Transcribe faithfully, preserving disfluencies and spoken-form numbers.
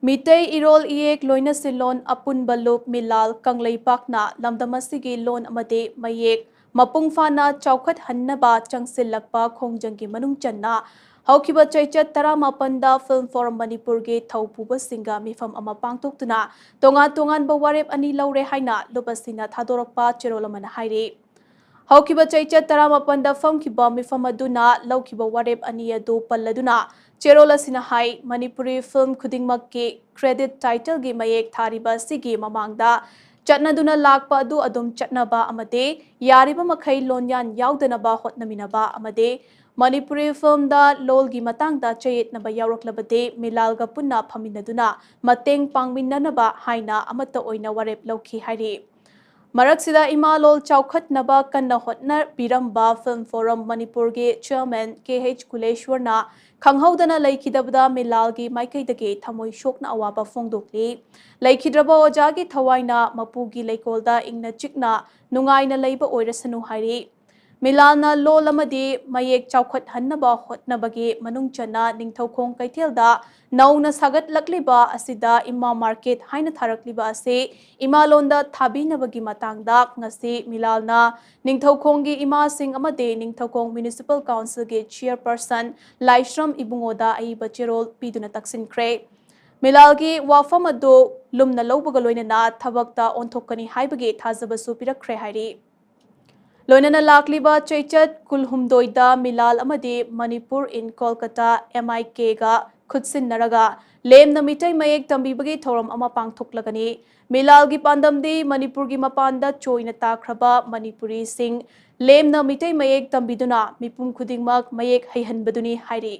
ꯃꯤꯇꯩ ꯏꯔꯣꯜ ꯏꯌꯦꯛ ꯂꯣꯏꯅ ꯁꯤꯜꯂꯣꯟ ꯑꯄꯨꯟꯕ ꯂꯨꯞ ꯃꯤꯂꯥꯜ ꯀꯪꯂꯩꯄꯥꯛꯅ ꯂꯝꯗꯝ ꯑꯁꯤꯒꯤ ꯂꯣꯟ ꯑꯃꯗꯤ ꯃꯌꯦꯛ ꯃꯄꯨꯡ ꯐꯥꯅ ꯆꯥꯎꯈꯠꯍꯟꯅꯕ ꯆꯪꯁꯤꯜꯂꯛꯄ ꯈꯣꯡꯖꯪꯒꯤ ꯃꯅꯨꯡ ꯆꯟꯅ ꯍꯧꯈꯤꯕ ꯆꯩꯆꯠ ꯇꯔꯥꯃꯥꯄꯟꯗ ꯐꯤꯜꯝ ꯐꯣꯔꯝ ꯃꯅꯤꯄꯨꯔꯒꯤ ꯊꯧꯄꯨꯕꯁꯤꯡꯒ ꯃꯤꯐꯝ ꯑꯃ ꯄꯥꯡꯊꯣꯛꯇꯨꯅ ꯇꯣꯉꯥꯟ ꯇꯣꯉꯥꯟꯕ ꯋꯥꯔꯦꯞ ꯑꯅꯤ ꯂꯧꯔꯦ ꯍꯥꯏꯅ ꯂꯨꯞ ꯑꯁꯤꯅ ꯊꯥꯗꯣꯔꯛꯄ ꯆꯦꯔꯣꯜ ꯑꯃꯅ ꯍꯥꯏꯔꯤ꯫ ꯍꯧꯈꯤꯕ ꯆꯩꯆꯠ ꯇꯔꯥꯃꯥꯄꯟꯗ ꯐꯝꯈꯤꯕ ꯃꯤꯐꯝ ꯑꯗꯨꯅ ꯂꯧꯈꯤꯕ ꯋꯥꯔꯦꯞ ꯑꯅꯤ ꯑꯗꯨ ꯄꯜꯂꯗꯨꯅ ꯆꯦꯔꯣꯜ ꯑꯁꯤꯅ ꯍꯥꯏ, ꯃꯅꯤꯄꯨꯔꯤ ꯐꯤꯜꯝ ꯈꯨꯗꯤꯡꯃꯛꯀꯤ ꯀ꯭ꯔꯦꯗꯤꯠ ꯇꯥꯏꯇꯜꯒꯤ ꯃꯌꯦꯛ ꯊꯥꯔꯤꯕ ꯑꯁꯤꯒꯤ ꯃꯃꯥꯡꯗ ꯆꯠꯅꯗꯨꯅ ꯂꯥꯛꯄ ꯑꯗꯨ ꯑꯗꯨꯝ ꯆꯠꯅꯕ ꯑꯃꯗꯤ ꯌꯥꯔꯤꯕ ꯃꯈꯩ ꯂꯣꯟꯌꯥꯟ ꯌꯥꯎꯗꯅꯕ ꯍꯣꯠꯅꯃꯤꯟꯅꯕ ꯑꯃꯗꯤ ꯃꯅꯤꯄꯨꯔꯤ ꯐꯤꯜꯝꯗ ꯂꯣꯜꯒꯤ ꯃꯇꯥꯡꯗ ꯆꯌꯦꯠꯅꯕ ꯌꯥꯎꯔꯛꯂꯕꯗꯤ ꯃꯤꯂꯥꯜꯒ ꯄꯨꯟꯅ ꯐꯝꯃꯤꯟꯅꯗꯨꯅ ꯃꯇꯦꯡ ꯄꯥꯡꯃꯤꯟꯅꯅꯕ ꯍꯥꯏꯅ ꯑꯃꯠꯇ ꯑꯣꯏꯅ ꯋꯥꯔꯦꯞ ꯂꯧꯈꯤ ꯍꯥꯏꯔꯤ꯫ ꯃꯔꯛꯁꯤꯗ ꯏꯃꯥ ꯂꯣꯜ ꯆꯥꯎꯈꯠꯅꯕ ꯀꯟꯅ ꯍꯣꯠꯅꯕꯤꯔꯝꯕ ꯐꯤꯜꯝ ꯐꯣꯔꯝ ꯃꯅꯤꯄꯨꯔꯒꯤ ꯆꯤꯌꯔꯃꯦꯟ ꯀꯦ ꯑꯩꯆ ꯀꯨꯂꯦꯁ꯭ꯋꯔꯅ ꯈꯪꯍꯧꯗꯅ ꯂꯩꯈꯤꯗꯕꯗ ꯃꯤꯂꯥꯜꯒꯤ ꯃꯥꯏꯀꯩꯗꯒꯤ ꯊꯃꯣꯏ ꯁꯣꯛꯅ ꯑꯋꯥꯕ ꯐꯣꯡꯗꯣꯛꯂꯤ꯫ ꯂꯩꯈꯤꯗ꯭ꯔꯕ ꯑꯣꯖꯥꯒꯤ ꯊꯋꯥꯏꯅ ꯃꯄꯨꯒꯤ ꯂꯩꯀꯣꯜꯗ ꯏꯪꯅ ꯆꯤꯛꯅ ꯅꯨꯡꯉꯥꯏꯅ ꯂꯩꯕ ꯑꯣꯏꯔꯁꯅꯨ ꯍꯥꯏꯔꯤ꯫ ꯃꯤꯂꯥꯜꯅ ꯂꯣꯜ ꯑꯃꯗꯤ ꯃꯌꯦꯛ ꯆꯥꯎꯈꯠꯍꯟꯅꯕ ꯍꯣꯠꯅꯕꯒꯤ ꯃꯅꯨꯡ ꯆꯟꯅ ꯅꯤꯡꯊꯧꯈꯣꯡ ꯀꯩꯊꯦꯜꯗ ꯅꯧꯅ ꯁꯥꯒꯠꯂꯛꯂꯤꯕ ꯑꯁꯤꯗ ꯏꯃꯥ ꯃꯥꯔꯀꯦꯠ ꯍꯥꯏꯅ ꯊꯥꯔꯛꯂꯤꯕ ꯑꯁꯤ ꯏꯃꯥꯂꯣꯟꯗ ꯊꯥꯕꯤꯅꯕꯒꯤ ꯃꯇꯥꯡꯗ ꯉꯁꯤ ꯃꯤꯂꯥꯜꯅ ꯅꯤꯡꯊꯧꯈꯣꯡꯒꯤ ꯏꯃꯥꯁꯤꯡ ꯑꯃꯗꯤ ꯅꯤꯡꯊꯧꯈꯣꯡ ꯃ꯭ꯌꯨꯅꯤꯁꯤꯄꯥꯜ ꯀꯥꯎꯟꯁꯤꯜꯒꯤ ꯆꯤꯌꯔꯄꯔꯁꯟ ꯂꯥꯏꯁ꯭ꯔꯝ ꯏꯕꯨꯡꯉꯣꯗ ꯑꯏꯕ ꯆꯦꯔꯣꯜ ꯄꯤꯗꯨꯅ ꯇꯛꯁꯤꯟꯈ꯭ꯔꯦ꯫ ꯃꯤꯂꯥꯜꯒꯤ ꯋꯥꯐꯝ ꯑꯗꯨ ꯂꯨꯝꯅ ꯂꯧꯕꯒ ꯂꯣꯏꯅꯅ ꯊꯕꯛꯇ ꯑꯣꯟꯊꯣꯛꯀꯅꯤ ꯍꯥꯏꯕꯒꯤ ꯊꯥꯖꯕꯁꯨ ꯄꯤꯔꯛꯈ꯭ꯔꯦ ꯍꯥꯏꯔꯤ꯫ ꯂꯣꯏꯅꯅ ꯂꯥꯛꯂꯤꯕ ꯆꯩꯆꯠ ꯀꯨꯟꯍꯨꯝꯗꯣꯏꯗ ꯃꯤꯂꯥꯜ ꯑꯃꯗꯤ Manipur in Kolkata, M I K, ꯒ ꯈꯨꯠꯁꯤꯟꯅꯔꯒ ꯂꯦꯝꯅ ꯃꯤꯇꯩ ꯃꯌꯦꯛ ꯇꯝꯕꯤꯕꯒꯤ ꯊꯧꯔꯝ ꯑꯃ ꯄꯥꯡꯊꯣꯛꯂꯒꯅꯤ꯫ ꯃꯤꯂꯥꯜꯒꯤ ꯄꯥꯟꯗꯝꯗꯤ ꯃꯅꯤꯄꯨꯔꯒꯤ ꯃꯄꯥꯟꯗ ꯆꯣꯏꯅ ꯇꯥꯈ꯭ꯔꯕ ꯃꯅꯤꯄꯨꯔꯤꯁꯤꯡ ꯂꯦꯝꯅ ꯃꯤꯇꯩ ꯃꯌꯦꯛ ꯇꯝꯕꯤꯗꯨꯅ ꯃꯤꯄꯨꯝ ꯈꯨꯗꯤꯡꯃꯛ ꯃꯌꯦꯛ ꯍꯩꯍꯟꯕꯗꯨꯅꯤ ꯍꯥꯏꯔꯤ꯫